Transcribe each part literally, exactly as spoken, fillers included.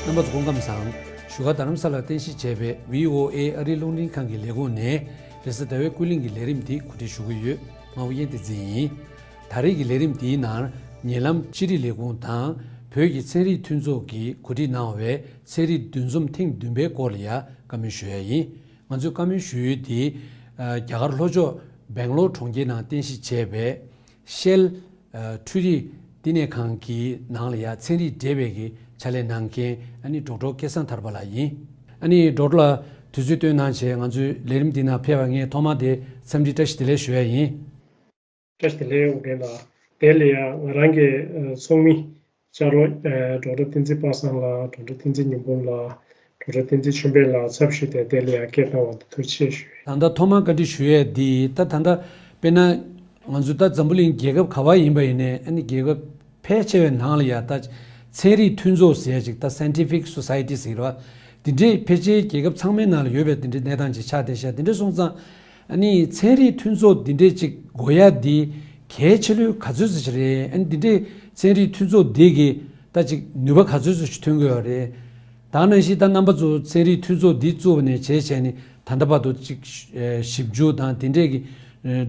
རྣམ་པ་ཚོ་སྐུ་ཁམས་བཟང་། བཞུགས་སྒར་རྡ་རམ་ས་ལར་རྟེན་གཞི་བྱས་པའི་བྷི་ཨོ་ཨེ་ཨ་རིའི་རླུང་འཕྲིན་ཁང་གི་ལས་ཁུངས་ནས་རེས་གཟའ་ཟླ་བའི་ཀུན་གླེང་གི་ལས་རིམ་འདི་གོ་སྒྲིག་ཞུ་གི་ཡོད། ང་ཨོ་རྒྱན་བསྟན་འཛིན་ཡིན། ད་རེས་ཀྱི་ལས་རིམ་འདིའི་ནང་ཉེ་ལམ་ཕྱི་དྲིལ་ལས་ཁུངས་དང་བོད་ཀྱི་ཚན་རིག་མཐུན་ཚོགས་ཀྱིས་གོ་སྒྲིག་གནང་བའི་ཚན་རིག་འདུ་འཛོམས་ཐེངས་བདུན་པའི་སྐོར་ལ་ཡང་བཀའ་མོལ་ཞུ་ཡ་ཡིན། ང་ཚོས་བཀའ་མོལ་ཞུ་ཡུལ་འདི་རྒྱ་གར་ལྷོ་ཕྱོགས་སྦེང་ལོར་གྲོང་ཁྱེར་ནང་རྟེན་གཞི་བྱས་པའི་ཤེལ་འཕྲུལ་རིག་བསྟི་གནས་ཁང་གི་ནང་ལ་ཡང་ཚན་རིག་འབྲེལ་བའི་གི་ཕྱག་ལས་གནང་མཁན་ཨ་ནི་ཌོག་ཊར་སྐལ་བཟང་ཐར་པ་ལགས་ཡིན། ཨ་ནི་ཌོག་ཊར་ལགས་དུས་ཚོད་བཏོན་གནང་བྱས་ང་ཚོའི་ལས་རིམ་འདི་ནང་ཕེབས་པར་ངས་ཐོག་མར་དེ་འཚམས་འདྲི་བཀྲ་ཤིས་བདེ་ལེགས་ཞུ་ཡ་ཡིན། བཀྲ་ཤིས་བདེ་ལེགས་ཨོ་རྒྱན་ལགས། དེ་ལ་ཡང་ང་རང་གི་ཚོགས་མི་བཅའ་རོགས་ཌོག་ཊར་བསྟན་འཛིན་པ་སངས་ལགས། ཌོག་ཊར་བསྟན་འཛིན་ཉི་འབུམ་ལགས། ཌོག་ཊར་བསྟན་འཛིན་ཆོས་འཕེལ་ལགས་ཚབ་ཞུས་ཏེ་དེ་ལ་ཡང་སྐད་བཏང་བ་དེ་ཐུགས་རྗེ་ཆེ་ཞུ། ད་ལྟ་ཐོག་མར་བཀའ་འདྲི་ཞུ་ཡས་འདི་ད་ད་ལྟ་དཔེར་ན་ང་ཚོ་ད་འཛམ་བུ་གླིང་རྒྱལ་ཁབ་ག་བ་ཡིན་པ་ཡིན་ནའི་ཨ་ནི་རྒྱལ་ཁབ་ཕལ་ཆེ་བའི་ནང་ལ་ཡ་ད་ཚན་རིག་མཐུན་ཚོགས་ཟེར་ཡ་ཅིག་ད་Scientific Society ཟེར་བ་འདི་འདྲའི་ཕལ་ཆེར་རྒྱལ་ཁབ་ཚང་མའི་ནང་ལ་ཡོད་པའི་འདི་འདྲའི་གནས་སྟངས་ཅིག་ཆགས་བསྡད་ཤག་དེ་འདྲ་སོང་ཙང་། ཨ་ནི་ཚན་རིག་མཐུན་ཚོགས་འདི་འདྲས་ཅིག་དགོས་ཡ་འདི་གལ་ཆེ་ལོས་ག་ཚོད་ཙམ་ཞིག་རེད། ཨ་ནི་འདི་འདྲས་ཚན་རིག་མཐུན་ཚོགས་འདི་གིས་ད་ཅིག་ནུས་པ་ག་ཚོད་ཙམ་ཞིག་ཐོན་གི་ཡོད་རེད། ད་ནང་བཞིན་ད་རྣམ་པ་ཚོ་ཚན་རིག་མཐུན་ཚོགས་འདི་བཙུགས་པ་ནས་བྱས་བྱས་ནས་ད་ལྟ་བར་དུ་ཅིག་ཞིབ་འཇུག་དང་དེ་འདྲས་ཀྱི་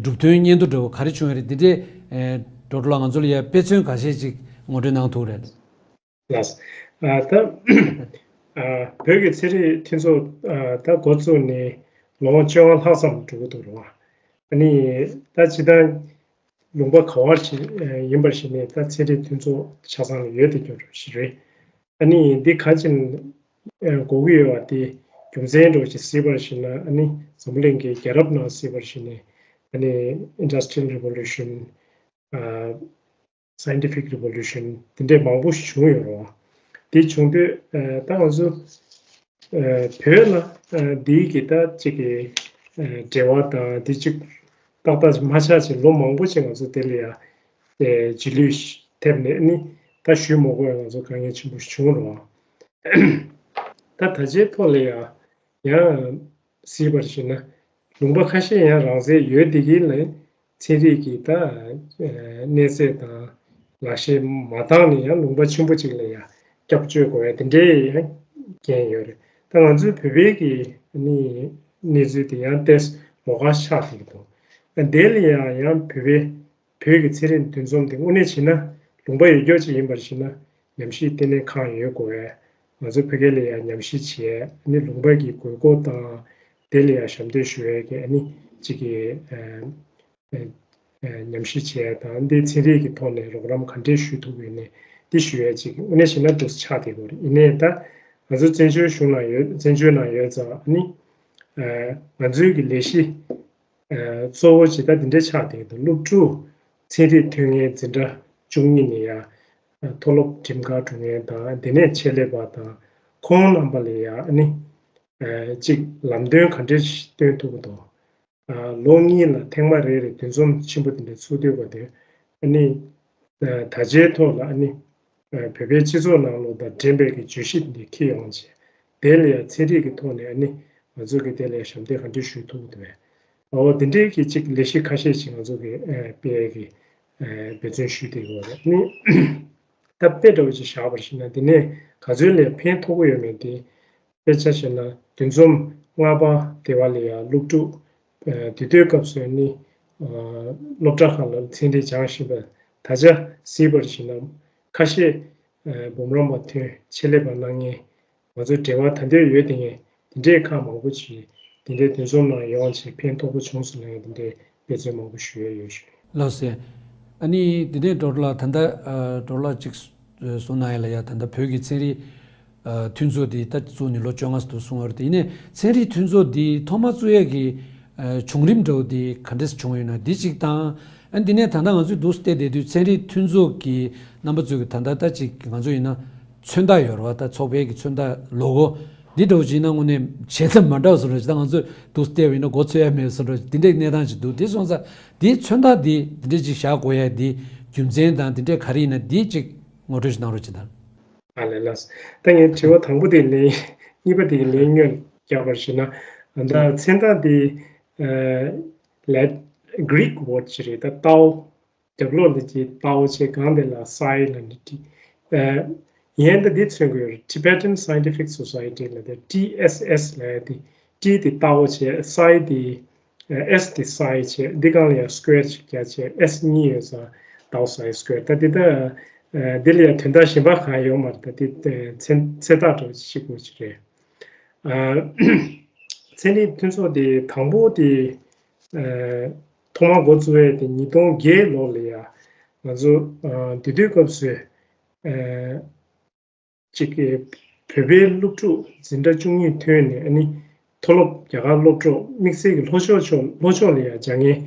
གྲུབ་དོན་སྙན་ཐོ་འདྲ་བོ་ག་རེ་བྱུང་ཡོད་རེད། འདི་འདྲས་ཌོག་ཊར་ལགས་ང་ཚོ་ལ་ཡ་དཔེ་མཚོན་ཁ་ཤས་ཅིག་ངོ་སྤྲོད་གནང་ཐུབ་རེད། ལགས། ཨ་ད་ཨ་བོད་ཀྱི་ཚན་རིག་མཐུན་ཚོགས་ཨ་ད་འགོ་བཙུགས་ནས་ལོ་ངོ་བཅོ་ལྔ་ལྷག་ཙམ་འགྲོ་གི་འདུག་རེད་བ། ཨ་ནི་ད་སྤྱིར་བཏང་ལུང་པ་ག་བར་ཞིག་ཡིན་པར་ཞིག་ནས་ད་ཚན་རིག་མཐུན་ཚོགས་ཆ་ཚང་ལ་ཡོད་དེ་སྐྱོ་རུ་ཞིག་རེད། ཨ་ནི་འདི་ག་ཅིན་དགོས་ཀྱི་ཡོད་པ་དེ་རྒྱུ་མཚན་འདྲ་བོ་ཞིག་གཟིགས་པར་ཞིག་ན་ཨ་ནི་འཛམ་བུ་གླིང་གི་རྒྱལ་རབས་ནང་གཟིགས་པར་ཞིག་ནས་ཨ་ནི་Industrial Revolution ཨ། Scientific Revolution དེ་འདྲས་མང་པོ་ཞིག་བྱུང་ཡོད་རེད་བ། དེ་བྱུང་དུས་ཨ་ད་ང་ཚོ་ཨ་བོད་ལ་ཨ་འདིའི་གི་ད་ཅིག་གི་ཨ་འབྲེལ་བ་དང་དེ་ཅིག་ཏག་ཏག་ཅིག་མ་ཆགས་ཅིག་ལོ་མང་པོ་ཅིག་ང་ཚོ་དེ་ལ་ཡ་ཨེ་རྗེས་ལུས་ཐེབས་ནས་ནི་ད་ཞུས་མ་དགོས་ང་ཚོ་དཀའ་ངལ་ཆེན་པོ་ཞིག་བྱུང་རེད་བ། ད་ད་ཆའི་ཐོག་ལ་ཡ་ཡང་གཟིགས་པར་བྱས་ན། ལུང་པ་ཁ་ཤས་ཡང་རང་བཙན་ཡོད་བསྡད་ཀྱི་ལས་ཚན་རིག་གི་ད་གནས་ཚད་དང་ལག་ཤེས་མ་འདང་ནས་ཡང་ལུང་པ་ཆེན་པོ་ཅིག་ལ་ཡང་སྐྱབས་བཅོལ་དགོས་ཡ་དེ་འདྲའི་ཡང་རྐྱེན་ཡོད་རེད། ད་ང་ཚོའི་བོད་པའི་གི་ནི་གནས་ཚུལ་དེ་ཡང་ཏོག་ཙམ་ལོགས་ཀ་ཆགས་བསྡད་ཀྱི་འདུག་དེ་ལ་ཡང་ཡང་བོད་པའི་བོད་ཀྱི་ཚན་རིག་འདུ་འཛོམས་དེ་དངོས་གནས་བྱས་ན་ལུང་པ་ཡོད་རྒྱུ་ཅིག་ཡིན་པར་བྱས་ན་ཉམས་ཞིབ་ལྟེ་གནས་ཁང་ཡོད་དགོས་པས་ང་ཚོ་བོད་སྐད་ལ་ཡང་ཉམས་ཞིབ་བྱས་ནི་ལུང་པ་གི་དགོས་མཁོ་དང་དེ་ལ་ཡང་ཞབས་འདེགས་ཞུ་ཡས་ཀྱི་ཨ་ནི་གཅིག་གི་ཨ་ཨ་ཨ་ཉམས་ཞིབ་བྱས་དང་འདི་ཚན་རིག་གི་ཐོག་ནས་རོགས་རམ་ག་འདྲས་ཞུ་ཐུབ་ཡོད་ནས་འདི་ཞུ་ཡས་ཅིག་དངོས་གནས་བྱས་ན་འདུག་ཆགས་བསྡད་དགོས་རེད། ཡིན་ནའི་ད་ང་ཚོ་བཙན་བྱོལ་གཞུང་ནང་ཡོད་བཙན་བྱོལ་ནང་ཡོད་ཙང་ཨ་ནི་ཨ་ང་ཚོའི་གི་ལས་གཞི། གཙོ་བོ་ཇི་ལྟར་འདི་འདྲ་ཆགས་བསྡད་འདུག་སློབ་ཕྲུག་ཚན་རིག་ཐོན་མཁན་འཛིན་གྲྭ་བཅུ་གཉིས་ནས་ཡང་མཐོ་སློབ་འགྲིམ་གར་འགྲོ་མཁན་དང་དེ་ནས་ཆེད་ལས་པ་དང་ཁོང་རྣམ་པ་ལ་ཡང་ནི་གཅིག་ལམ་སྟོན་ག་འདྲ་ཞིག་སྟོན་ཐུབ་ཀྱི་འདུག་ལོ་གཉིས་ལ་ཐེངས་མ་རེ་རེ་འདུ་འཛོམས་ཆེན་པོ་དེ་འདྲ་ཚུགས་སྡོད་པ་དེ་ནི་ད་ཆའི་ཐོག་ལ་ནི། བོད་པའི་སྤྱི་ཚོགས་ནང་ལོགས་དང་འགྲན་པའི་གི་བརྗོད་གཞི་འདི་འཁྱེར་ཡོང་བྱས། དེ་ལ་ཡང་ཚན་རིག་གི་ཐོག་ནས་ནི་ང་ཚོ་གི་དེ་ལ་ཞབས་འདེགས་ག་འདྲ་ཞུ་ཐུབ་ཀྱི་འདུག་བས། འོ་དེ་འདྲའི་གི་ཅིག་ལས་གཞི་ཁ་ཤས་ཤིག་ང་ཚོ་གི་སྤེལ་གི་འབད་བརྩོན་ཞུས་བསྡད་ཡོད་རེད་ནི། ད་དཔེ་འདྲ་བོ་ཅིག་བཞག་པར་བྱས་ན་དེ་ནས་ག་ཚོད་ལས་ཕན་ཐོགས་ཀྱི་ཡོད་མེད་དེ། དཔེ་ཆ་བཞག་ན་འདུ་འཛོམས་ལྔ་པ་དེ་བ་ལ་ཡང་སློབ་ཕྲུག་དེ་དུས་སྐབས་སུ་ནི་སློབ་གྲྭ་ཁག་ལ་ཚན་རིག་སྦྱང་བཞིན་པ་ད་ཆ་གཟིགས་པར་བྱས་ན་ཁ་ཤས་འབུམ་རམས་པ་ཐོན་ཆེད་ལས་པ་གནང་མཁན་ང་ཚོའི་འབྲེལ་བ་ད་ལྟ་ཡོད་དེ་ངས་དེ་འདྲའི་ཁག་མང་པོ་ཅིག་དེ་འདྲའི་འདུ་འཛོམས་ནང་ཡོང་བྱས་ཕན་ཐོགས་པོ་བྱུང་སོང་ལ་ངས་དེ་འདྲའི་འབད་བརྩོན་མང་པོ་ཞུ་ཡ་ཡོད་ཞུ། ལགས་སེ། ཨ་ནི་འདི་ནས་ཌོག་ཊར་ལགས་ད་ལྟ་ཨ་ཌོག་ཊར་ལགས་གཅིག་གསུངས་གནང་ཡ་ལ་ཡ་ད་ལྟ་བོད་ཀྱི་ཚན་རིག་ཨ་མཐུན་ཚོགས་འདི་ད་བཙུགས་ནས་ལོ་བཅོ་ལྔ་ཙམ་འདུག་གསུངས་པ་རེད། དེ་ཡིན་ནའི་ཚན་རིག་མཐུན་ཚོགས་འདི་ཐོག་མ་བཙུགས་ཡས་ཀྱི་ཨ་བྱུང་རིམ་འདྲ་བོ་འདི་ག་འདྲས་བྱུང་ཡོད་ན་འདི་གཅིག་དང་། ཨ་འདི་ནས་ད་ལྟ་ང་ཚོས་འདུག་བལྟས་བསྡད་དུས་ཚན་རིག་མཐུན་ཚོགས་ཀྱི་རྣམ་པ་ཚོས་ཀྱི་ད་ལྟ་ད་ཅིག་ང་ཚོ་ཡིན་ན་མཚོན་རྟགས་ཡོད་རེད་བ། ད་ཚོགས་པའི་གི་མཚོན་རྟགས་ལོ་གོ་འདི་འདྲ་བོ་ཅིག་ཡིན་ན་དངོས་གནས་བྱས་ཙང་མ་འདྲ་བ་བཟོ་འདྲ་ཅིག་ད་ང་ཚོས་འདུག་བལྟས་པ་ཡིན་ན་མགོ་ཚོས་ཡ་མེད་བཟོ་འདྲ་འདི་འདྲའི་གནས་སྟངས་ཅིག་འདུག་དེ་སོང་ཙང་འདིའི་མཚོན་རྟགས་འདི་འདི་འདྲ་ཅིག་བཞག་དགོས་ཡ་འདི་རྒྱུ་མཚན་དང་འདི་འདྲའི་ག་རེ་ཡིན་ན་འདི་ཅིག་ངོ་སྤྲོད་ཅིག་གནང་རོགས་ཅིག་དང་། ཨ་ལས་ལགས། ད་ངས་དྲི་བ་དང་པོ་དེ་ལན། གཉིས་པ་དེ་གི་ལན་སྔོན་རྒྱག་པར་ཞུ་ན། ད་མཚོན་རྟགས་དེ་ལ་Greek word ཅིག་རེད། ད་ཏའོ། རྒྱབ་ལོགས་ལ་ཅིག་ཏའོ་བྱས་སྒང་དེ་ལ་སའི་ལ་ནི་ཏི། ཨ་ ངས་འདི་འདི་མཚོན་གྱི་ཡོད་རེད། Tibetan Scientific Society ལབ་དེ། T S S ལབ་དེ། T དེ་རྟ་བོ་བྱས། Sci དེ། S དེ་Sci བྱས། འདི་སྒང་ལ་ཡང་square ཅིག་རྒྱག་བྱས། S གཉིས་ཡོད་ཙང་ཟླ་བ་sci square། ད་འདི་ད་འདི་ལ་ཡང་དོན་དག་གཞན་པ་གང་ཡོད་མ་རེད། ད་འདི་མཚན་མཚན་རྟགས་འདྲ་བོ་ཅིག་དགོས་ཀྱི་རེད། ཚན་རིག་མཐུན་ཚོགས་དེ་དང་པོ་དེ་ཐོག་མར་འགོ་བཙུགས་ཡས་དེ་ཉིས་སྟོང་བརྒྱད་ལོ་ལ་ཡ་ང་ཚོ་དེ་དུས་སྐབས་སུ་ཅིག་གི་བོད་པའི་སློབ་ཕྲུག་འཛིན་གྲྭ་བཅུ་གཉིས་ཐོན་ནས་ཨ་ནི་མཐོ་སློབ་རྒྱ་གར་སློབ་གྲོགས་དམིགས་བསལ་གྱི་ལྷོ་ཕྱོགས་ཕྱོགས་ལྷོ་ཕྱོགས་ལ་ཡ་སྦྱང་མཁན་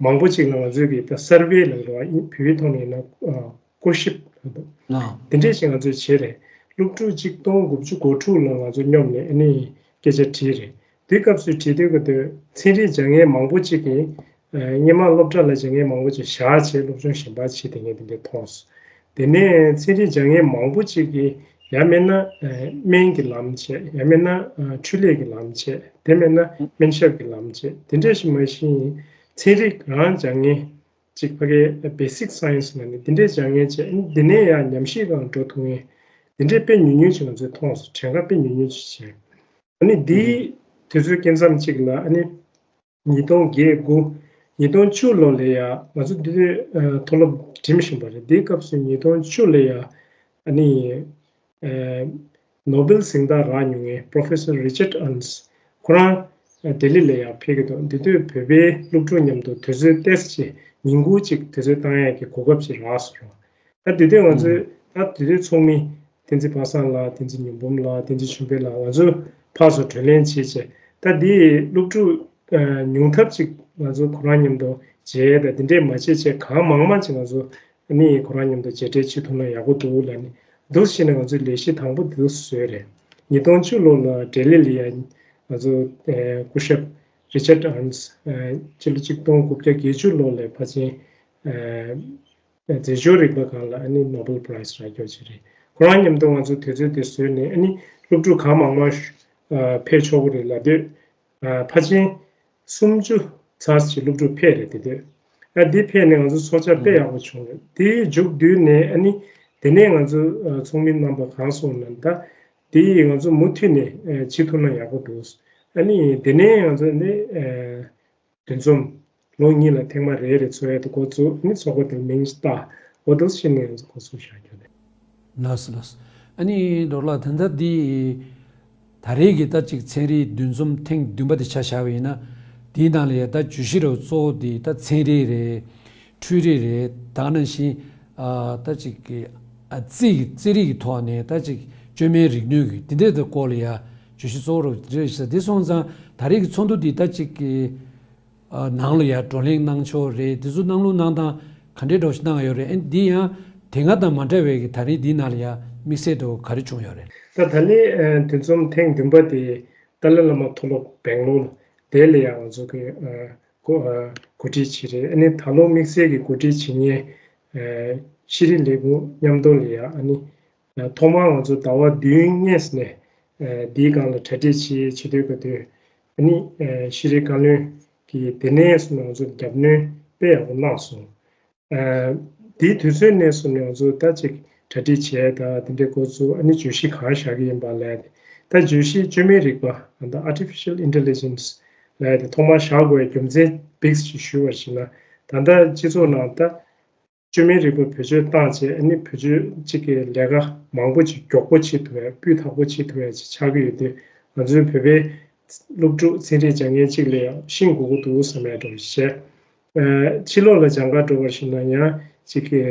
མང་པོ་ཅིག་ལ་ང་ཚོས་ཀྱི་ད་survey ལ་རེད་བ། བོད་ཡིག་ཐོག་ནས་ཡིན་ན་སྐོར་ཞིབ་ལ་འདུག་དེ་འདྲས་ཞིག་ང་ཚོས་བྱས་རེད། སློབ་ཕྲུག་གཅིག་སྟོང་དགུ་བཅུ་གོ་དྲུག་ལ་ང་ཚོ་སྙོབ་ནས་ཨ་ནི་སྐད་ཆ་དྲིས་རེད། དེ་སྐབས་སུ་དྲིས་དུས་ཀྱི་དུས་ཚན་རིག་སྦྱང་མཁན་མང་པོ་ཅིག་གིས་སྔོན་མ་སློབ་གྲྭ་ལ་སྦྱང་མཁན་མང་པོ་ཅིག་བཞག་བྱས་སློབ་སྦྱོང་གཞན་པ་བྱེད་བསྡད་མཁན་དེ་འདྲས་མཐོང་སོང་། དེ་ནས་ཚན་རིག་སྦྱང་མཁན་མང་པོ་ཅིག་གིས་ཡང་མིན་ན་སྨན་གྱི་ལམ་བྱས། ཡང་མིན་ན་འཕྲུལ་ལས་ཀྱི་ལམ་བྱས། དེ་མིན་ན་སྨན་ཞབས་ཀྱི་ལམ་བྱས། དེ་འདྲས་ཞིག་མ་གཞི་ཚན་རིག་རང་སྦྱང་མཁན་ཅིག་ཕ་གིའི་basic science ལ་ནི་དེ་འདྲས་སྦྱང་མཁན་བྱས། འདི་ནས་ཡང་ཉམས་ཞིབ་སྒང་འགྲོ་ཐུབ་མཁན་དེ་འདྲས་དཔེ་ཉུང་ཉུང་ཅིག་ང་ཚོས་མཐོང་སོང་། གྲངས་ཀ་དཔེ་ཉུང་ཉུང་ཅིག་བྱས། ཨ་ནི་འདིའི་དུས་ཚོད་སྐབས་མཚམས་གཅིག་ལ་ཨ་ནི་ཉིས་སྟོང་བརྒྱད་དགུ། ཉིས་སྟོང་བཅུ་ལོ་ལ་ཡ་ང་ཚོ་འདི་དུས་མཐོ་སློབ་འགྲིམ་བཞིན་པ་རེད། འདིའི་སྐབས་སུ་ཉིས་སྟོང་བཅུ་ལ་ཡ་ཨ་ནི་ནོ་བེལ་གཟེངས་རྟགས་རག་མྱོང་མཁན་Professor Richard Ernst ཁོ་རང་ལྡི་ལི་ལ་ཡ་ཕེབས་ཀྱི་འདུག་འདི་དུས་བོད་པའི་སློབ་ཕྲུག་མཉམ་དུ་དུས་ཚོད་ཏོག་ཙམ་ཉིན་གུང་གཅིག་དུས་ཚོད་བཏང་ཡས་ཀྱི་གོ་སྐབས་ཅིག་རག་སོང་རོགས། ད་དེ་དུས་ང་ཚོས་ད་དེ་དུས་ཚོགས་མི་བསྟན་འཛིན་པ་སངས་ལགས། བསྟན་འཛིན་ཉི་འབུམ་ལགས། བསྟན་འཛིན་ཆོས་འཕེལ་ལགས། ང་ཚོས་ཕར་ཚུར་གྲོས་གླེང་བྱས་བྱས། ད་འདི་སློབ་ཕྲུག་ཉུང་མཐའ་ཅིག་ང་ཚོ་ཁོ་རང་མཉམ་དུ་མཇལ་ཡས་དང་དེ་འདྲས་མ་བྱས་བྱས་གང་མང་མང་ཅིག་ང་ཚོ་ནི་ཁོ་རང་མཉམ་དུ་མཇལ་འཕྲད་བྱེད་ཐུབ་ན་ཡག་པོ་འདུག་ལབ་ནས་འདུག་བྱས་ནས་ང་ཚོས་ལས་གཞི་དང་པོ་འདི་བཟོས་རེད། ཉིས་སྟོང་བཅུ་ལོ་ལ་ལྡི་ལི་ལ་ཡ་ང་ཚོ་སྐུ་ཞབས་Richard Ernst ཕྱི་ལོ་ཆིག་སྟོང་དགུ་བརྒྱ་བརྒྱད་ཅུ་ལོ་ལ་ཕལ་ཆེར་རྫས་སྦྱོར་རིག་པ་སྒང་ལ་ཨ་ནི་Nobel Prize རག་རྒྱུ་ཅིག་རེད། ཁོ་རང་མཉམ་དུ་ང་ཚོ་དུས་ཚོད་དེ་བཟོས་ནས་ཨ་ནི་སློབ་ཕྲུག་གང་མང་མང་ཕེབས་ཆོག་གི་རེད་ལབ་དུས་ཕལ་ཆེར་སུམ་ཅུ་ཚར་ཅིག་སློབ་ཕྲུག་ཕེབས་རེད། དེ་དུས་ཨ་འདི་ཕེབས་ནས་ང་ཚོ་ཚོགས་བཅར་དཔེ་ཡག་པོ་བྱུང་རེད། དེའི་མཇུག་བསྡུས་ནས་ཨ་ནི་དེ་ནས་ང་ཚོ་ཚོགས་མི་རྣམ་པ་གང་སོང་ན་ད་དེ་ང་ཚོ་མུ་མཐུད་ནས་བྱེད་ཐུབ་ན་ཡག་པོ་འདུག་ཨ་ནི་དེ་ནས་ང་ཚོ་ནི། འདུ་འཛོམས་ལོ་གཉིས་ལ་ཐེངས་མ་རེ་རེ་འཚོགས་ཡས་དེ་འགོ་བཙུགས། ཨ་ནི་ཚོགས་པ་དེ་མིང་བཏགས། འོ་དེ་བཞིན་ནས་འགོ་བཙུགས་བཞག་རྒྱུ་རེད། ལགས་སོ་ལགས་སོ། ཨ་ནི་ཌོག་ལགས་ད་ལྟ་འདི་ད་རེས་ཀྱི་ད་ཅིག་ཚན་རིག་འདུ་འཛོམས་ཐེངས་བདུན་པ་དེ་ཆ་བཞག་པ་ཡིན་ན། དེའི་ནང་ལ་ཡ་ད་བརྗོད་གཞི་རུ་གཙོ་བོ་དེ་ད་ཚན་རིག་རེད། འཕྲུལ་རིག་རེད། ད་ག་ནང་བཞིན་ཨ་ད་ཅིག་གི་ཨ་རྩིས་རྩིས་རིག་གི་ཐོག་ནས་ད་ཅིག་བཅོས་མའི་རིག་ནུས་ཀྱི་དེ་འདྲའི་སྐོར་ལ་ཡ་བརྗོད་གཞི་གཙོ་བོ་རུ་དེ་འདྲ་ཞིག་དེ་སོང་ཙང་ད་རེས་ཀྱི་ཚོགས་འདུ་འདི་ད་ཅིག་གི་ཨ་ནང་ལ་ཡ་བགྲོ་གླེང་གནང་ཕྱོགས་རེད། དེ་ཚོ་གནང་ལུགས་གནང་སྟངས་ག་འདྲའི་འདྲ་བོ་ཞིག་གནང་ཡོད་རེད། ཨ་ནི་འདི་ཡང་དེ་སྔ་དང་མ་འདྲ་བའི་གི་ད་རེས་འདིའི་ནང་ལ་ཡ་དམིགས་བསལ་དུ་ག་རེ་བྱུང་ཡོད་རེད། ད་ད་ལན་འདུ་འཛོམས་ཐེངས་བདུན་པ་དེ་ཏཱ་ལའི་བླ་མ་མཐོ་སློབ་སྦེང་ལོར་དེ་ལ་ཡ་ང་ཚོ་གི་གོ་གོ་སྒྲིག་བྱས་རེད། ཨ་ནི་ད་ལོ་དམིགས་བསལ་གྱི་གོ་སྒྲིག་བྱེད་མཁན་ཤེས་རིག་ལས་ཁུངས་མཉམ་དུ་ལ་ཡ་ཨ་ནི་ཐོག་མར་ང་ཚོ་ཟླ་བ་བདུན་སྔས་ནས་འདིའི་སྒང་ལ་གྲ་སྒྲིག་བྱེད་བྱེད་དུས་ག་དུས་ཨ་ནི་ཤེས་རིག་བཀའ་བློན་གྱིས་དེ་ནས་བཟུང་ང་ཚོར་རྒྱབ་སྣོན་དཔེ་ཡག་པོ་གནང་སོང་། དེའི་དུས་ཚོད་ནས་བཟུང་ནས་ང་ཚོ་ད་ཅིག་གྲ་སྒྲིག་བྱས་དང་དེ་འདྲའི་འགོ་བཙུགས། ཨ་ནི་བརྗོད་གཞི་གང་བཞག་གི་ཡིན་པ་ལས་ད་བརྗོད་གཞི་བཅོས་མའི་རིག་པ་ད་Artificial Intelligence ལས་དེ་ཐོག་མར་བཞག་དགོས་རྒྱུ་མཚན་འབིགས་ཤིག་ཞུ་བ་ཞིག་ན། ད་ལྟ་སྤྱི་ཚོགས་ནང་ད་བཅོས་མའི་རིག་པ་བེད་སྤྱོད་བཏང་བྱས་ཨ་ནི་བེད་སྤྱོད་ཅིག་གི་ལས་ཀ་མང་པོ་ཅིག་མགྱོགས་པོ་བྱེད་ཐུབ་ཡ་སྤུས་དག་པོ་བྱེད་ཐུབ་ཡ་ཅིག་ཆགས་ཀྱི་ཡོད་དུས་ང་ཚོའི་བོད་པའི་སློབ་ཕྲུག་ཚན་རིག་སྦྱང་མཁན་ཅིག་ལ་ཡང་ཤེས་དགོས་ཀྱི་འདུག་བསམ་ཡ་འདྲ་བོ་བྱས། ཕྱི་ལོགས་ལ་སྦྱང་གར་འགྲོ་བ་ཞིག་ན་ཡང་ཅིག་གི་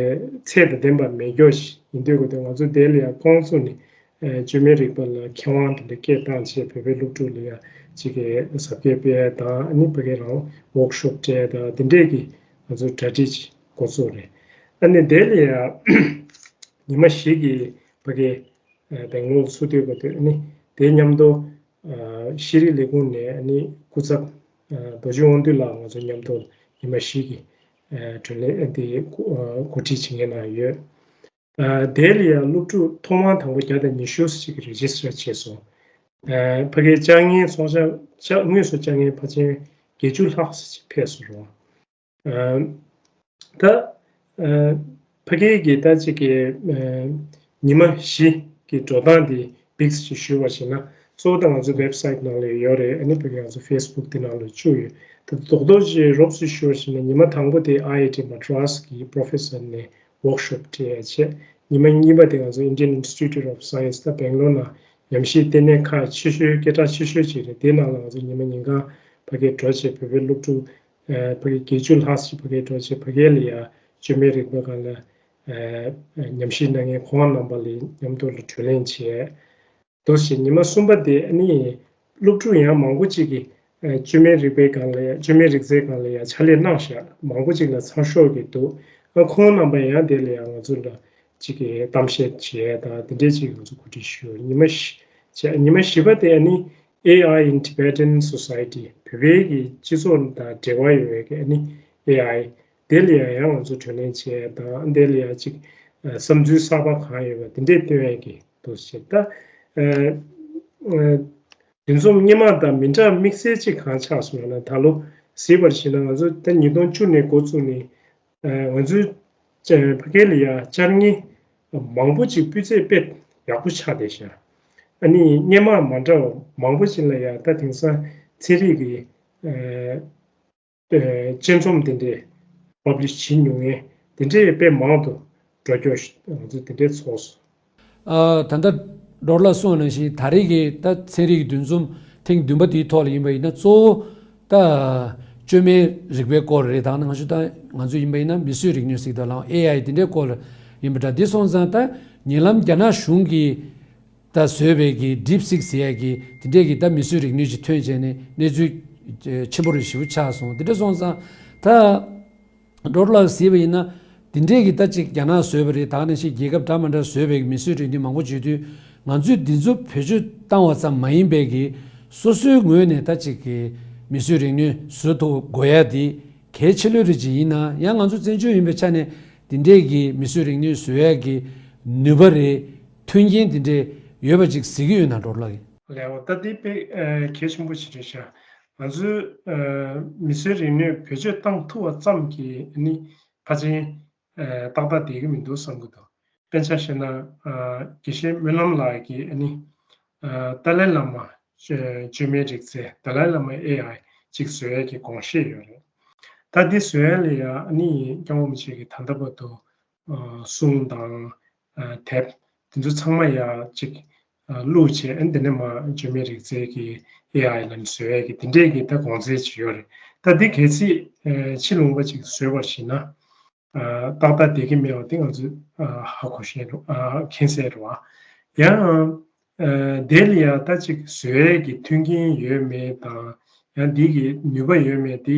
ཚད་དང་ལྡན་པ་མེད་མཁན་ཞིག་ཡིན་དུས་ག་དུས་ང་ཚོ་དེ་ལ་ཡང་ཁོང་ཚོ་ནི་བཅོས་མའི་རིག་པ་ལ་མཁས་དབང་དེ་འདྲ་སྐད་བཏང་བྱས་བོད་པའི་སློབ་ཕྲུག་ལ་ཡང་ཅིག་གི་ཟབ་རྒྱས་སྤེལ་ཡ་དང་ཨ་ནི་ཕ་གི་རང་ཝོག་ཤོབ་སྤྲད་ཡ་དང་དེ་འདྲས་ཀྱི་ང་ཚོ་གྲ་སྒྲིག་ཅིག་འགོ་ཚུགས་རེད། ཨ་ནི་དེ་ལ་ཡང་ཉི་མ་བཞི་གི་ཕ་གི་སྦེང་ལོར་ཚུགས་དུས་ག་དུས་ཨ་ནི་དེ་མཉམ་དུ་ཤེས་རིག་ལས་ཁུངས་ནས་ཨ་ནི་སྐུ་ཚབ་རྡོ་རྗེ་དབང་འདུས་ལགས་ང་ཚོ་མཉམ་དུ་ཉི་མ་བཞི་གི་བགྲོ་གླེང་དེ་གོ་སྒྲིག་བྱེད་མཁན་ནང་ཡོད། དེ་ལ་ཡང་སློབ་ཕྲུག་ཐོག་མར་དང་པོ་བརྒྱ་དང་ཉི་ཤུ་ཞིག་རེ་ཇི་སི་ཊར་བྱས་སོང་། ཕ་གིའི་བཅའ་ངན་ཚོགས་བཅར་དངོས་སུ་བཅར་མཁན་ཕལ་ཆེར་བརྒྱད་ཅུ་ལྷག་ཅིག་ཕེབས་སོང་རོགས། ད་ཕ་གི་གི་ད་ཅིག་གི་ ཉི་མ་བཞི་གི་འགྲོ་སྟངས་དེ་བིགས་ཅིག་ཞུས་པ་ཞིག་ན། གཙོ་བོ་ད་ང་ཚོ་ཝེབ་སའིཊ་ནང་ལ་ཡོད་རེད། ཨ་ནི་ཕ་གི་ང་ཚོ་ཕེ་སི་བུག་དེ་ནང་ལ་བཅུག་ཡོད། ད་རྡོག་རྡོག་ཅིག་རོབ་ཙམ་ཞུས་པ་ཞིག་ན། ཉི་མ་དང་པོ་དེ་ཨའི་ཨའི་ཊི་མ་ཌ་རཱས་ཀྱི་པོ་རོ་ཕེ་སར་ནས་ཝོག་ཤོབ་སྤྲད་ཡ་བྱས། ཉི་མ་གཉིས་པ་དེ་ང་ཚོ་Indian Institute of Science ད་སྦེང་ལོར་ནང་ཉམས་ཞིབ་ལྟེ་གནས་ཁག་ཆེ་ཤོས་སྐད་གྲགས་ཆེ་ཤོས་ཅིག་རེད། དེ་ནང་ལ་ང་ཚོ་ཉི་མ་ཉིན་གང་ཕ་གིར་འགྲོ་བྱས། བོད་པའི་སློབ་ཕྲུག་ཕ་གི་བརྒྱད་ཅུ་ལྷག་ཅིག་ཕ་གིར་འགྲོ་བྱས། ཕ་གི་ལ་ཡ་བཅོས་མའི་རིག་པའི་སྒང་ལ་ཉམས་ཞིབ་གནང་མཁན་ཁོང་རྣམ་པ་ལ་མཉམ་དུ་ལ་གྲོས་གླེང་བྱས། འདུག་སེ་ཉི་མ་གསུམ་པ་དེ་ཨ་ནི་སློབ་ཕྲུག་ཡང་མང་པོ་ཅིག་གིས་ཨ་བཅོས་མའི་རིག་པའི་སྒང་ལ་ཡ། བཅོས་མའི་རིག་རྩལ་སྒང་ལ་ཡ་ཕྱག་ལས་གནང་ཤག་མང་པོ་ཅིག་ལ་ཚ་ཤོར་གྱི་འདུག་ཨ་ཁོང་རྣམ་པ་ཡང་དེ་ལ་ཡང་ང་ཚོ་ལ་ཅིག་གི་གཏམ་བཤད་བྱས་དང་དེ་འདྲས་ཅིག་ང་ཚོ་གོ་སྒྲིག་ཞུས། ཉི་མ་བཞི་བྱས། ཉི་མ་བཞི་པ་དེ་ཨ་ནི་AI in Tibetan Society། བོད་པའི་གི་སྤྱི་ཚོགས་དང་འབྲེལ་བ་ཡོད་པའི་གི་ཨ་ནི་ཨེ་ཨའི། དེ་ལ་ཡང་ཡང་ང་ཚོ་གྲོས་གླེང་བྱས་དང་། དེ་ལ་ཡང་ཅིག་ཨ་བསམ་ཚུལ་གསར་པ་གང་ཡོད་པ་དེ་འདྲས་བཏོན་ཡས་ཀྱི་འདུག་ཞེས། ད་ཨ་ཨ་འདུ་འཛོམས་སྔོན་མ་དང་མི་འདྲ་དམིགས་བསལ་ཅིག་གང་ཆགས་སོང་ལབ་ན། ད་ལོ་གཟིགས་པར་བྱས་ན། ང་ཚོ་ད་ཉིས་སྟོང་བཅུ་ནས་འགོ་བཙུགས་ནས་ཨ་ང་ཚོའི་ཕ་གི་ལ་ཡ་བཅར་མཁན་མང་པོ་ཅིག་སྤུས་ཚད་དཔེ་ཡག་པོ་ཆགས་བསྡད་ཤག་ཨ་ནི་སྔོན་མ་མ་འདྲ་བ་མང་པོ་ཅིག་ལ་ཡ་ད་དེང་སང་ཚན་རིག་གི་ཨ་དཔྱད་རྩོམ་དེ་འདྲས་པབ་ལི་ཤི་བྱེད་མྱོང་མཁན་དེ་འདྲས་དཔེ་མང་དུ་འགྲོ་རྒྱུ་ང་ཚོ་དེ་འདྲས་ཚོར་སོང་། ཨ་ད་ལྟ་ཌོག་ལགས་གསུངས་པ་ནང་བཞིན། ད་རེས་ཀྱི་ད་ཚན་རིག་གི་འདུ་འཛོམས་ཐེངས་བདུན་པ་དེའི་ཐོག་ལ་ཡིན་པ་ཡིན་ན། གཙོ་བོ་ད་བཅོས་མའི་རིག་པའི་སྐོར་རེད། ད་ང་ཚོ་ད་ང་ཚོ་ཡིན་པ་ཡིན་ན་མིས་བཟོས་རིག་ནུས་ཟེར་གྱི་འདུག་ལ། ཨེ་ཨའི་དེ་འདྲའི་སྐོར་ལ་ཡིན་པ་འདྲ། དེ་སོང་ཙང་ད་ཉེ་ལམ་རྒྱ་ནག་གཞུང་གིས་ད་བཟོས་པའི་གི་ཌིབ་སིག་ཟེར་ཡ་གི་དེ་འདྲས་ཀྱི་ད་མིས་བཟོས་རིག་ནུས་ཅིག་ཐོན་བྱས་ནས་གནས་ཚུལ་ཆེན་པོ་རེ་ཞེ་པོ་ཆགས་སོང་། དེ་འདྲ་སོང་ཙང་ད་ཌོག་ལགས་གཟིགས་པ་ཡིན་ན། དེ་འདྲས་ཀྱི་ད་ཅིག་རྒྱ་ནག་བཟོས་པ་རེད། ད་ག་ནང་བཞིན་རྒྱལ་ཁབ་འདྲ་མི་འདྲ་བཟོས་པའི་མིས་བཟོས་རིག་ནུས་མང་པོ་བརྗོད་དུས། ང་ཚོས་འདི་ཚོ་བེད་སྤྱོད་བཏང་བ་ཙམ་མ་ཡིན་པའི་གི་སོ་སོའི་ངོས་ནས་ད་ཅིག་གི་མིས་བཟོས་རིག་ནུས་བཟོ་ཐུབ་དགོས་ཡ་དེ་གལ་ཆེ་ལོས་རེད་ཅིག་ཡིན་ན། ཡང་ང་ཚོ་བཙན་བྱོལ་ཡིན་པའི་ཆ་ནས་དེ་འདྲས་ཀྱི་མིས་བཟོས་རིག་ནུས་བཟོ་ཡ་གི་ནུས་པ་རེད། མཐུན་རྐྱེན་དེ་འདྲས་ཡོད་པ་ཅིག་གཟིགས་ཀྱི་ཡོད་ན། ཌོག་ལགས་ཀྱིས། ལགས་འོ། ད་དེ་དཔེ་ཨ་གལ་ཆེན་པོ་ཞིག་རེད་ཤག་ང་ཚོས་ཨ་མིས་བཟོས་རིག་ནུས་བེད་སྤྱོད་བཏང་ཐུབ་པ་ཙམ་གྱིས་ནི་ཕལ་ཆེར་ཨ་ཏག་ཏག་བསྡད་ཀྱི་མི་འདུག་བསམ་གྱི་འདུག་དཔེར་ཆ་བཞག་ན། ཨ་དགེ་བཤེས་སྨོན་ལམ་ལགས་ཀྱིས་ནི་ཨ་ཏཱ་ལའི་བླ་མ་བཅོས་མའི་རིག་རྩལ། ཏཱ་ལའི་བླ་མ་ཨེ་ཨའི་ཅིག་བཟོ་ཡས་ཀྱི་དགོངས་བཞེས་ཡོད་རེད། ད་འདི་བཟོ་ཡས་ལ་ཡ་ནི་སྐྱབས་མགོན་རིན་པོ་ཆེ་གིས་ད་ལྟ་བར་དུ་ཨ་གསུང་དང་ཨ་དེབ་དེ་ཚོ་ཚང་མ་ཡ་ཅིག་ཨ་བླུགས་བྱས། ཨ་འདི་ནས་མར་བཅོས་མའི་རིག་རྩལ་གྱི་ཨེ་ཨའི་ལ་ནི་བཟོ་ཡས་ཀྱི་དེ་འདྲས་ཀྱི་ད་དགོངས་ཚུལ་ཅིག་ཡོད་རེད། ད་འདི་གལ་སྲིད་ཨ་ཕྱི་ལུང་པ་ཅིག་བཟོས་པར་བྱས་ན། ཨ་ཏག་ཏག་བསྡད་ཀྱི་མེད་པ་དེ་ང་ཚོས་ཨ་ཧ་གོ་ཤེས་རུ་ཨ་མཁྱེན་གསལ་རུ་བ། ཡང་ཨ་དེ་ལ་ཡ་ད་ཅིག་བཟོ་ཡས་ཀྱི་མཐུན་རྐྱེན་ཡོད་མེད་དང་། ཡང་འདི་གི་ནུས་པ་ཡོད་མེད་དེ་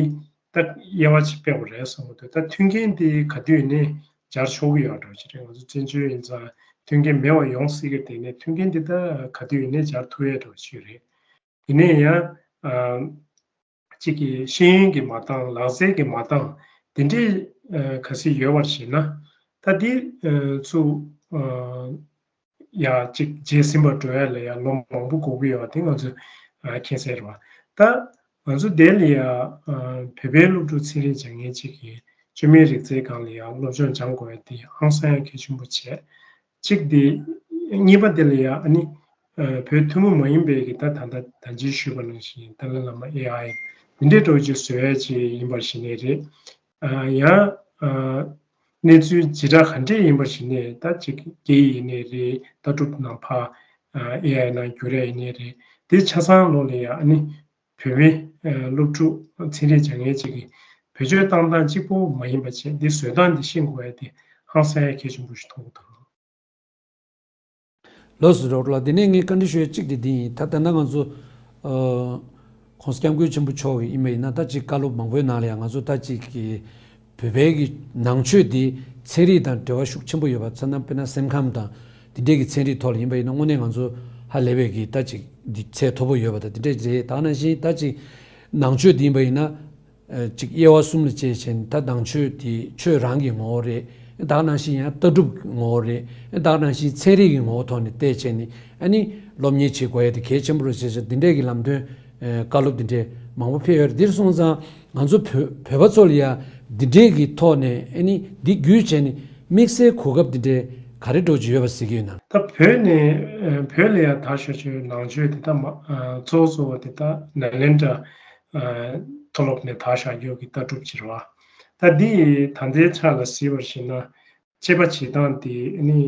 ད་དབྱེ་བ་ཅིག་ཕྱེ་དགོས་རེད་བསམ་གྱི་འདུག་ད་མཐུན་རྐྱེན་དེ་ག་དུས་ཡིན་ནའི་སྦྱར་ཆོག་གི་ཡོད་འགྲོ་ཅིག་རེད། ང་ཚོ་བཙན་བྱོལ་ཡིན་ཙང་མཐུན་རྐྱེན་མེད་པ་ཡོང་སྲིད་ཀྱི། དེ་ནས་མཐུན་རྐྱེན་དེ་ད་ག་དུས་ཡིན་ནའི་སྦྱར་ཐུབ་ཡས་འགྲོ་ཅིག་རེད། ཡིན་ནའི་ཡང་ཨ་གཅིག་གིས་ཤེས་ཡོན་གྱིས་མ་འདང་། ལག་རྩལ་གྱིས་མ་འདང་། དེ་འདྲའི་ཨ་ག་ཚོད་ཡོད་པར་བྱས་ན། ད་འདི་ཨ་ཚོ་ཨ་ཡ་གཅིག་རྗེས་ཟིན་པར་འགྲོ་ཡ་ལ་ཡ་ལོ་མང་པོ་འགོར་གྱི་ཡོད་པ་དེ་ང་ཚོས་ཨ་མཁྱེན་གསལ་རེད་བ། ད་ང་ཚོ་དེ་ལ་ཡ་ཨ་བོད་པའི་སློབ་ཕྲུག་ཚན་རིག་སྦྱང་མཁན་གཅིག་གིས་བཅོས་མའི་རིག་རྩལ་སྒང་ལ་ཡ་སློབ་སྦྱོང་སྦྱང་དགོས་ཡ་དེ་ཧང་སང་ཡ་གལ་ཆེན་པོ་བྱས། གཅིག་དེ། གཉིས་པ་དེ་ལ་ཡ་ཨ་ནི་ཨ་བོད་ཐུན་མོང་མ་ཡིན་པའི་གི་ད་ད་ལྟ་ད་ཅི་ཞུས་པ་ནང་བཞིན་ཏཱ་ལའི་བླ་མ་ཨེ་ཨའི་འདི་འདྲའི་འགྲོ་རྒྱུ་བཟོ་ཡ་ཅིག་ཡིན་པར་བྱས་ནའི་རེད། ཨ་ཡང་ཨ་གནས་ཚུལ་ཇི་འདྲ་ག་འདྲས་ཡིན་པར་བྱས་ནའི། ད་ཅིག་སྐད་ཡིག་ཡིན་ནའི་རེད། ལྟ་གྲུབ་ནང་ཕར་ཨ་ཨེ་ཨའི་ནང་བསྒྱུར་ཡ་ཡིན་ནའི་རེད། དེ་ཆ་ཚང་ལོགས་ལ་ཡ་ཨ་ནི་བོད་མི་ཨ་སློབ་ཕྲུག་ཚན་རིག་སྦྱང་མཁན་ཅིག་གིས་བེད་སྤྱོད་བཏང་སྟངས་གཅིག་པོ་མ་ཡིན་པ་བྱས། འདི་བཟོ་སྟངས་འདི་ཤེས་དགོས་ཡ་དེ་ཧང་སང་ཡ་གལ་ཆེན་པོ་ཞིག་མཐོང་གི་འདུག་ལགས་སོ། ཌོག་ཊར་ལགས། དེ་ནས་ངས་བཀའ་འདྲི་ཞུ་ཡ་གཅིག་དེ་འདི་ཡིན། ད་ད་ལྟ་ང་ཚོ་ཨ་༸གོང་ས་༸སྐྱབས་མགོན་ཆེན་པོ་མཆོག་གིས་ཡིན་པ་ཡིན་ན། ད་ཅིག་བཀའ་སློབ་མང་པོའི་ནང་ལ་ཡང་ང་ཚོ་ད་ཅིག་གི་བོད་པའི་གི་ནང་ཆོས་འདི་ཚན་རིག་དང་འབྲེལ་བ་ཤུགས་ཆེན་པོ་ཡོད་པ། མཚོན་ན་དཔེར་ན་སེམས་ཁམས་དང་དེ་འདྲའི་གི་ཚན་རིག་ཐོག་ལ་ཡིན་པ་ཡིན་ན། དངོས་གནས་ང་ཚོ་ཧ་ལས་པའི་གི་ད་ཅིག་འདི་ཚད་མཐོ་པོ་ཡོད་པ་དང་དེ་འདྲ་རེད། ད་ག་ནང་བཞིན་ད་ཅིག་ནང་ཆོས་འདི་ཡིན་པ་ཡིན་ན། ཨ་གཅིག་དབྱེ་བ་གསུམ་ལ་དཔྱད་བྱས་ནས། ད་ནང་ཆོས་དེ་ཆོས་རང་གི་ངོ་བོ་རེད། ད་ག་ནང་བཞིན་ཡང་ལྟ་གྲུབ་ངོ་བོ་རེད། ད་ག་ནང་བཞིན་ཚན་རིག་གི་ངོ་བོ་ཐོག་ནས་བལྟས་བྱས་ནས། ཨ་ནི་སློབ་གཉེར་བྱེད་དགོས་ཡ་དེ་གལ་ཆེན་པོ་རེད་ཟེར་ཟེར། འདི་འདྲས་ཀྱི་ལམ་སྟོན་ཨ་བཀའ་སློབ་འདི་འདྲས་མང་པོ་ཕེབས་ཡོད་རེད། འདིར་སོང་ཙང་ང་ཚོ་བོད་བོད་པ་ཚོ་ལ་ཡ་འདི་འདྲས་ཀྱི་ཐོག་ནས། ཨ་ནི་འདི་བརྒྱུད་བྱས་ནས་དམིགས་བསལ་གོ་སྐབས་འདི་འདྲས་ ག་རེ་འདྲ་ཅིག་ཡོད་པ་གཟིགས་ཀྱི་ཡོད་ན། ད་བོད་ནས་ཨ་བོད་ལ་ཡ་དར་ཤོག་ཆོས་ནང་ཆོས་དེ་ད་མ་ཨ་གཙོ་བོ་གཙོ་བོ་དེ་ད་ནཱ་ལེནྡྲ་ཨ་མཐོ་སློབ་ནས་དར་ཤོག་ཡོད་ཀྱི་ལྟ་གྲུབ་ཅིག་རེད་བ། ད་འདི་ད་ལྟའི་ཆ་ལ་གཟིགས་པར་བྱས་ན་དཔྱད་པ་བྱེད་སྟངས་དེ་ནི་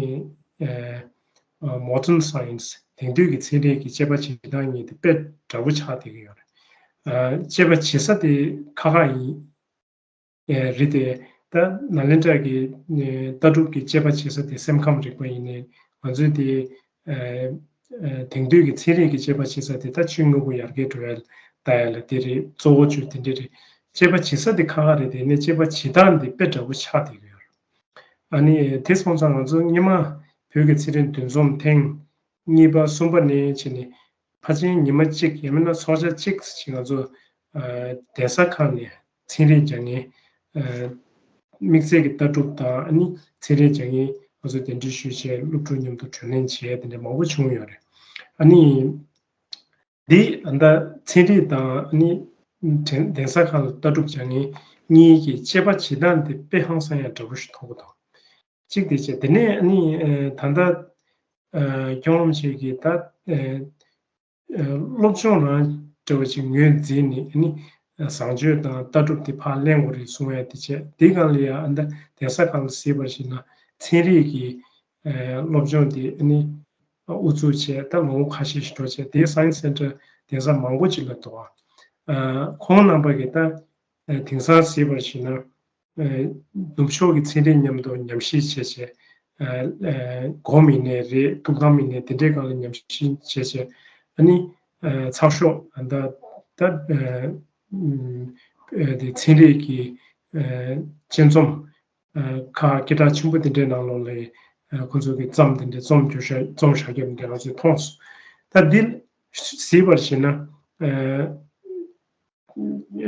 ཨ་ཨ་Modern Science དེང་དུས་ཀྱི་ཚན་རིག་གི་དཔྱད་པ་བྱེད་སྟངས་གཉིས་དེ་དཔེ་འདྲ་པོ་ཆགས་བསྡད་ཀྱི་ཡོད་རེད། ཨ་དཔྱད་པ་བྱེད་ས་དེ་ཁག་ཁག་ཡིན། ཨེ་རེད་དེ། ད་ནཱ་ལེནྡྲ་གི་ཨེ་ལྟ་གྲུབ་ཀྱི་དཔྱད་པ་བྱེད་ས་དེ་སེམས་ཁམས་རིག་པ་ཡིན་ནའི་ང་ཚོའི་དེ་ཨེ་ཨེ་དེང་དུས་ཀྱི་ཚན་རིག་གི་དཔྱད་པ་བྱེད་ས་དེ་ད་ཆུ་དངོས་པོ་ཡར་རྒྱས་འགྲོ་ཡ་ལ་ལྟ་ཡ་ལ་དེ་རེད། གཙོ་བོ་ཆུ་དེ་འདྲ་རེད། དཔྱད་པ་བྱེད་ས་དེ་ཁག་ཁག་རེད་དེ་ནས་དཔྱད་པ་བྱེད་སྟངས་དེ་དཔེ་འདྲ་པོ་ཆགས་བསྡད་ཀྱི་ཡོད་རེད། ཨ་ནི་དེ་སོང་ཙང་ང་ཚོ་སྔོན་མ་བོད་ཀྱི་ཚན་རིག་འདུ་འཛོམས་ཐེངས་གཉིས་པ་གསུམ་པ་ནས་བྱས་ནས་ཕལ་ཆེར་ཉི་མ་གཅིག་ཡང་མིན་ན་ཚོགས་ཆ་གཅིག་ཅིག་ང་ཚོ་ཨ་གདན་ས་ཁག་ནས་ཚན་རིག་སྦྱང་མཁན་ཨ་དམིགས་བསལ་གྱི་ལྟ་གྲུབ་དང་ཨ་ནི་ཚན་རིག་སྦྱང་མཁན་ང་ཚོ་གདན་འདྲེན་ཞུས་བྱས་སློབ་ཕྲུག་མཉམ་དུ་བགྲོ་གླེང་བྱས་དེ་འདྲ་མང་པོ་བྱུང་ཡོད་རེད། ཨ་ནི་འདི་ཨ་ད་ཚན་རིག་དང་ཨ་ནི་གདན་ས་ཁག་ལ་ལྟ་གྲུབ་སྦྱང་མཁན་གཉིས་ཀྱི་དཔྱད་པ་བྱེད་སྟངས་དེ་དཔེ་ཧང་སང་ཡང་འདྲ་པོ་ཞིག་མཐོང་གི་འདུག་གཅིག་དེ་བྱས། དེ་ནས་ཨ་ནི་ཨ་ད་ལྟ་ཨ་ཁྱོད་རང་ཅག་གིས་ད་ཨ་ཨ་སློབ་སྦྱོང་རང་འདྲ་བ་ཅིག་ངོས་འཛིན་ནས་ཨ་ནི་བཟང་སྤྱོད་དང་ལྟ་གྲུབ་དེ་ཕར་གླེང་དགོས་རེད་གསུང་ཡ་དེ་བྱས། དེའི་སྒང་ལ་ཡ་ཨ་ད་གདན་ས་ཁག་ལ་གཟིགས་པར་བྱས་ན་ཚན་རིག་གི་ཨ་སློབ་སྦྱོང་དེ་ཨ་ནི་ཨུ་ཚུགས་བྱས། ད་ལོ་ངོ་ཁ་ཤས་ཤིག་འགྲོ་བྱས་དེ་Science Centre གདན་ས་མང་པོ་ཅིག་ལ་འདུག་ཨ་ཁོང་རྣམ་པ་གིས་ད་ཨ་དེང་སང་གཟིགས་པར་བྱས་ན། ཨ་ནུབ་ཕྱོགས་ཀྱི་ཚན་རིག་མཉམ་དུ་ཉམས་ཞིབ་བྱས་བྱས། ཨ་ཨ་སྒོམ་ཡིན་ནའི་རེད། ཐུགས་དམ་ཡིན་ནའི་དེ་འདྲའི་སྒང་ལ་ཉམས་ཞིབ་བྱས་བྱས། ཨ་ནི་ཨ་ཚགས་ཤོག་ཨ་ད་ད་ཨ་ཨ་དེ་ཚན་རིག་གི་ཨ་དཔྱད་རྩོམ་ཨ་ཁག་སྐད་གྲགས་ཆེན་པོ་དེ་འདྲའི་ནང་ལོགས་ལ་ཨ་ཁོ་ཚོ་གི་རྩོམ་དེ་འདྲ་རྩོམ་རྒྱུ་ཤ་རྩོམ་བཞག་རྒྱུ་དེ་འདྲ་ང་ཚོས་མཐོང་སོང་། ད་འདི་གཟིགས་པར་བྱས་ན་ཨ།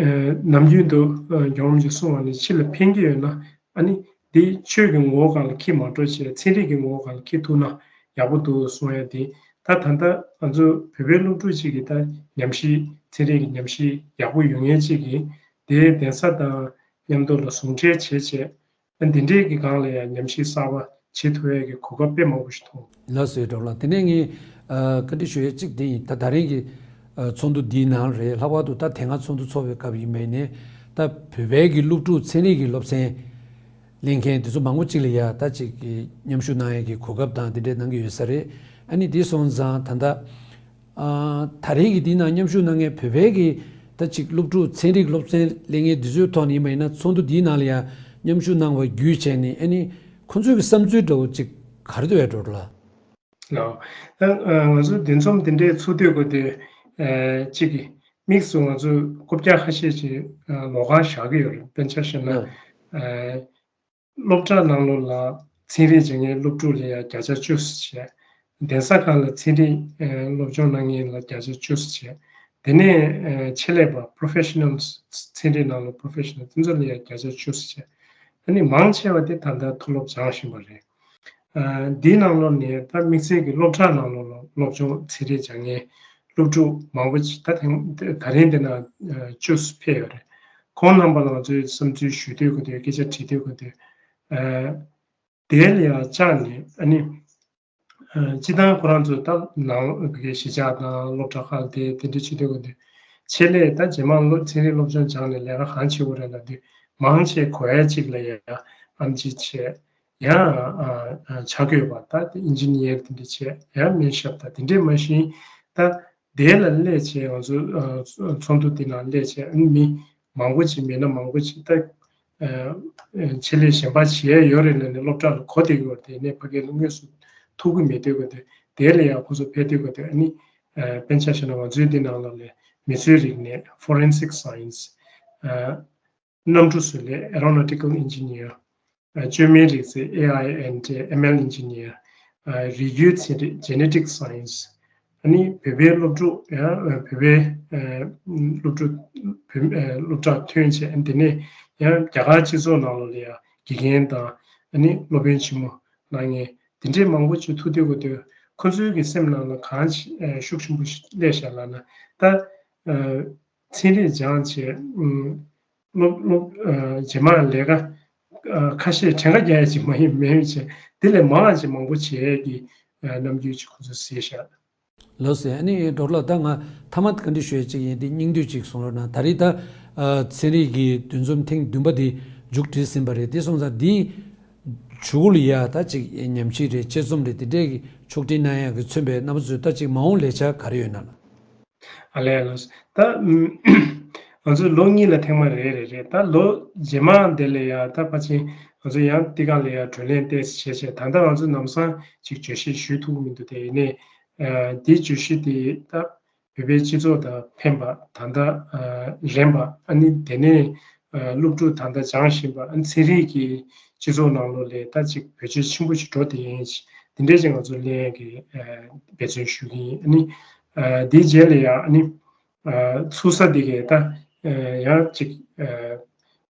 ཨ་ནམ་རྒྱུན་དུ་ཨ་རྒྱལ་བ་རིན་པོ་ཆེ་གསུང་བ་ནི་ཕྱི་ལ་ཕན་གྱི་ཡོད་ན་ཨ་ནི་འདི་ཆོས་ཀྱི་ངོ་བོ་སྒང་ལ་འཁྱེར་མ་འགྲོ་བྱས་ཚན་རིག་གི་ངོ་བོ་སྒང་ལ་འཁྱེར་ཐུབ་ན་ཡག་པོ་འདུག་གསུང་ཡ་དེ། ད་ད་ལྟ་ང་ཚོ་བོད་པའི་སློབ་ཕྲུག་ཅིག་གིས་ད་ཉམས་ཞིབ་ཚན་རིག་གི་ཉམས་ཞིབ་ཡག་པོ་ཡོད་མཁན་ཅིག་གིས་དེའི་གདན་ས་དང་མཉམ་དུ་ལ་ཟུང་འབྲེལ་བྱས་བྱས། འདི་འདྲའི་གི་སྒང་ལ་ཡང་ཉམས་ཞིབ་གསར་པ་བྱེད་ཐུབ་ཡས་ཀྱི་གོ་སྐབས་དཔེ་མང་པོ་ཞིག་མཐོང་། ལགས་སོ་གྲོགས་ལགས། དེ་ནས་ངས་ཨ་བཀའ་འདྲི་ཞུ་ཡས་གཅིག་དེ་ཡིན། ད་ད་རིང་གི་ཨ་ཚོགས་འདུ་འདིའི་ནང་རེད། ལྷག་པར་དུ་ད་དེ་སྔ་ཚོགས་འདུ་ཚོགས་པའི་སྐབས་ཡིན་པ་ཡིན་ནའི་ད་བོད་པའི་གི་སློབ་ཕྲུག་ཚན་རིག་གི་སློབ་ཚན་ལེན་མཁན་དེ་ཚོ་མང་པོ་གཅིག་ལ་ཡ་ད་ཅིག་གི་མཉམ་ཞུགས་གནང་ཡས་ཀྱི་གོ་སྐབས་དང་དེ་འདྲའི་གནང་གི་ཡོད་ས་རེད། ཨ་ནི་དེ་སོང་ཙང་ད་ལྟ། ཨ་ད་རེས་ཀྱི་འདིའི་ནང་མཉམ་ཞུགས་གནང་མཁན་བོད་པའི་གི་ད་ཅིག་སློབ་ཕྲུག་ཚན་རིག་སློབ་ཚན་ལེན་མཁན་འདི་ཚོའི་ཐོག་ནས་ཡིན་པ་ཡིན་ན་ཚོགས་འདུ་འདིའི་ནང་ལ་ཡང་མཉམ་ཞུགས་གནང་བ་བརྒྱུད་བྱས་ནས་ཨ་ནི་ཁོང་ཚོའི་གི་བསམ་ཚུལ་འདྲ་བོ་ཅིག་ག་རེ་འདུག་ཡ་འགྲོ་འགྲོ་ལ། ལགས། ད་ང་ཚོ་འདུ་འཛོམས་འདི་འདྲའི་ཚོགས་དུས་གོ་དེ་ཅིག་གི་དམིགས་སུ་ང་ཚོ་རྐུབ་བཀྱག་ཁ་ཤས་ཅིག་ལོགས་ཀ་བཞག་གི་ཡོད་རེད། དཔེར་ན་ཆ་བཞག་ན། ལགས། སློབ་གྲྭ་ནང་ལོགས་ལ་ཚན་རིག་སྦྱང་མཁན་སློབ་ཕྲུག་ལ་ཡང་བརྒྱ་ཆ་བཅུ་བྱས། གདན་ས་ཁག་ལ་ཚན་རིག་ཨ་སློབ་སྦྱོང་གནང་མཁན་ལ་བརྒྱ་ཆ་བཅུ་བྱས། དེ་ནས་ཨ་ཆེད་ལས་པ་professionals ཚན་རིག་ནང་ལ་professional དེ་ཚོ་ལ་ཡང་བརྒྱ་ཆ་བཅུ་བྱས། ཨ་ནི་མང་ཆེ་བ་དེ་ད་ལྟ་མཐོ་སློབ་སྦྱང་བཞིན་པ་རེད། ཨ་འདིའི་ནང་ལོགས་ནས་ད་དམིགས་བསལ་གྱི་སློབ་གྲྭ་ནང་ལོགས་ལ་སློབ་སྦྱོང་ཚན་རིག་སྦྱང་མཁན་སློབ་ཕྲུག་མང་པོ་ཅིག་ད་ཐེངས་ད་རིང་འདི་ན་ཨ་བཅུ་ཕེབས་ཡོད་རེད། ཁོང་རྣམ་པ་ལ་ང་ཚོས་བསམ་ཚུལ་ཞུ་འདོད་ཀྱི་འདུག་སྐད་ཆ་དྲི་འདོད་ཀྱི་འདུག་ཨ་དེ་ལ་ཡང་བཅར་ནས་ཨ་ནི་ཨ་སྤྱི་བཏང་ཁོ་རང་ཚོ་ད་ནང་གི་གཞིས་ཆགས་དང་སློབ་གྲྭ་ཁག་དེ་དེ་འདྲ་བྱེད་འདོད་ཀྱི་འདུག་ཆེད་ལས་ད་རྗེས་མ་སློབ་ཚན་རིག་སློབ་སྦྱོང་སྦྱངས་ནས་ལས་ཀ་གང་བྱེད་དགོས་རེད་ལབ་དུས་མང་ཆེ་གོ་ཡ་གཅིག་ལ་ཡ་ཨེམ་ཆི་བྱས། ཡང་ཨ་ཨ་འཆར་འགོད་པ་ད་ཨིན་ཇི་ནི་ཡར་དེ་འདྲ་བྱས། ཡང་སྨན་ཞབས་དང་དེ་འདྲས་མ་གཞི་ད་དེ་ལ་སླེབས་བྱས་ང་ཚོ་ཨ་ཚོགས་འདུ་དེ་ནང་སླེབས་བྱས་ཨ་ནི་མི་མང་པོ་ཅིག་མེད་ན་མང་པོ་ཅིག་ད་ཨ་ཨ་ཆེད་ལས་གཞན་པ་བྱེད་ཡ་ཡོད་རེད་ལབ་ནས་སློབ་གྲྭ་ལ་གོ་བསྡད་ཡོད་རེད། དེ་ནས་ཕ་གི་ལ་དངོས་སུ་ཐུག་གི་མེད་དུས་ག་དེ་དེ་ལ་ཡང་ཁོ་ཚོ་ཕེབས་དུས་ག་དེ་ཨ་ནི་ཨ་དཔེར་ན་ཆ་བཞག་ན་ང་ཚོའི་འདི་ནང་ལ་ལས་མི་ཚོའི་རིག་གནས་forensic science ཨ། གནམ་གྲུ་བཟོ་ལས་aeronautical engineer ཨ་བཅོས་མའི་རིག་རྩལ A I and M L engineer ཨ་རིགས་རྒྱུད་ཚན་རིག genetic science ཨ་ནི་བོད་པའི་སློབ་ཕྲུག་ཡང་བོད་པའི་ཨ་སློབ་ཕྲུག་བོད་ཨ་སློབ་གྲྭ་ཐོན་བྱས་དེ་ནས་ཡང་རྒྱ་གར་སྤྱི་ཚོགས་ནང་ལོགས་ལ་ཡང་དགེ་རྒན་དང་ཨ་ནི་སློབ་དཔོན་ཆེན་མོ་གནང་མཁན་དེ་འདྲས་མང་པོ་ཅིག་ཐུག་སྡོད་དགོས་དུས་ཁོ་ཚོའི་གི་སེམས་ནང་ལ་གང་ཤུགས་ཆེན་པོ་ཞིག་སླེབས་བཞག་ལབ་ན་ད་ཨ་ཚན་རིག་སྦྱངས་བྱས་ཨ་སློབ་སློབ་ཨ་རྗེས་མ་ལས་ཀ་ཨ་ཁ་ཤས་གྲངས་ཀ་རྒྱག་ཡ་ཅིག་མ་ཡིན་མེད་བྱས་ དེ་ལས་མང་ཅིག་མང་པོ་བྱེད་ཡས་ཀྱི་ཨ་རྣམ་འགྱུར་ཅིག་ཁོ་ཚོས་གཟིགས་ཤག། ལགས་སོ། ཨ་ནི་ཌོག་ཊར་ལགས། ད་ང་མཐའ་མ་བཀའ་འདྲི་ཞུ་ཡས་ཅིག་ཡིན། དེ་སྙིང་བསྡུས་ཅིག་གསུང་རོགས་གནང་། ད་རེས་ད་ཨ་ཚན་རིག་གི་འདུ་འཛོམས་ཐེངས་བདུན་པ་དེ་མཇུག་སྒྲིལ་ཟིན་པ་རེད། དེ་སོང་ཙང་འདིའི་གཞུག་ལ་ཡ་ད་ཅིག་ཉམས་ཞིབ་རེད། དཔྱད་རྩོམ་རེད། དེ་འདྲའི་གི་ཕྱོགས་སྒྲིག་གནང་ཡག་གི་མཚོན་པའི་རྣམ་པ་ཚོས་ད་ཅིག་མ་འོངས་ལས་འཆར་ག་རེ་ཡོད་ན། ཨ་ལས་ལགས། ད་ང་ཚོ་ལོ་གཉིས་ལ་ཐེངས་མ་རེ་རེ་རེད། ད་ལོ་རྗེས་མ་དེ་ལ་ཡ་ད་ཕལ་ཆེར་ང་ཚོ་ཡང་དེ་ག་ལ་ཡ་བགྲོ་གླེང་ཏོག་ཙམ་བྱས་བྱས། ད་ལྟ་ང་ཚོ་ལམ་སང་ཅིག་བརྗོད་གཞི་ཞུ་ཐུབ་ཀྱི་མི་འདུག། དེ་ཡིན་ནའི་ཨ་དེའི་བརྗོད་གཞི་དེ་ད་བོད་པའི་སྤྱི་ཚོགས་དང་ཕན་པ། ད་ལྟ་ཨ་རན་པ། ཨ་ནི་དེ་ནས་ཨ་སློབ་ཕྲུག་ད་ལྟ་སྦྱང་བཞིན་པ། ཨ་ནི་ཚན་རིག་གི་སྤྱི་ཚོགས་ནང་ལོགས་ལ་ད་ཅིག་བེད་སྤྱོད་ཆེན་པོ་ཞིག་འགྲོ་བསྡད་མཁན་ཞིག། དེ་འདྲས་ཅིག་ང་ཚོ་གླེང་ཡས་ཀྱི་ཨ་འབད་བརྩོན་ཞུ་གི་ཡིན། ཨ་ནི་ཨ་དེའི་རྗེས་ལ་ཡང་ཨ་ནི་ཨ་ཚུགས་ས་དེ་གས་ད་ཨ་ཡང་ཅིག་ཨ་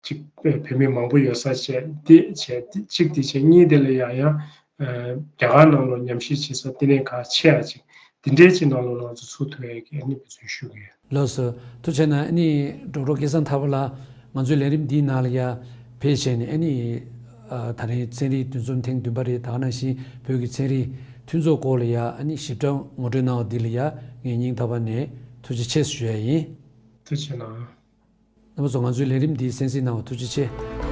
ཅིག་བོད་མི་མང་པོ་ཡོད་ས་བྱས། དེ་བྱས། གཅིག་དེ་བྱས། གཉིས་དེ་ལ་ཡང་ཡང་ཨ་རྒྱ་གར་ནང་ལོགས་ཉམས་ཞིབ་བྱེད་ས་དེ་ནས་ཁག་ཆེ་ཡ་ཅིག། དེ་འདྲའི་ཅིག་ནང་ལོགས་ལ་ང་ཚོ་ཚུགས་ཐུབ་ཡས་ཀྱི་ཨ་ནི་འབད་བརྩོན་ཞུ་གི་ཡོད། ལགས་སོ། ཐུགས་རྗེ་གནང་། ཨ་ནི་ཌོག་ཊར་སྐལ་བཟང་ཐར་པ་ལགས། ང་ཚོའི་ལས་རིམ་འདིའི་ནང་ལ་ཡ་ཕེབས་བྱས་ནས། ཨ་ནི་ཨ་ད་རིང་ཚན་རིག་འདུ་འཛོམས་ཐེངས་བདུན་པ་རེད། ད་ག་ནང་བཞིན་བོད་ཀྱི་ཚན་རིག་མཐུན་ཚོགས་སྐོར་ལ་ཡ་ཨ་ནི་ཞིབ་ཕྲ་ངོ་སྤྲོད་གནང་བ་འདི་ལ་ཡ་ངས་སྙིང་ཐག་པ་ནས་ཐུགས་རྗེ་ཆེ་ཞུ་ཡ་ཡིན། ཐུགས་རྗེ་གནང་། རྣམ་པ་ཚོ། ང་ཚོའི་ལས་རིམ་འདི་གསན་གཟིགས་གནང་བར་ཐུགས་རྗེ་ཆེ།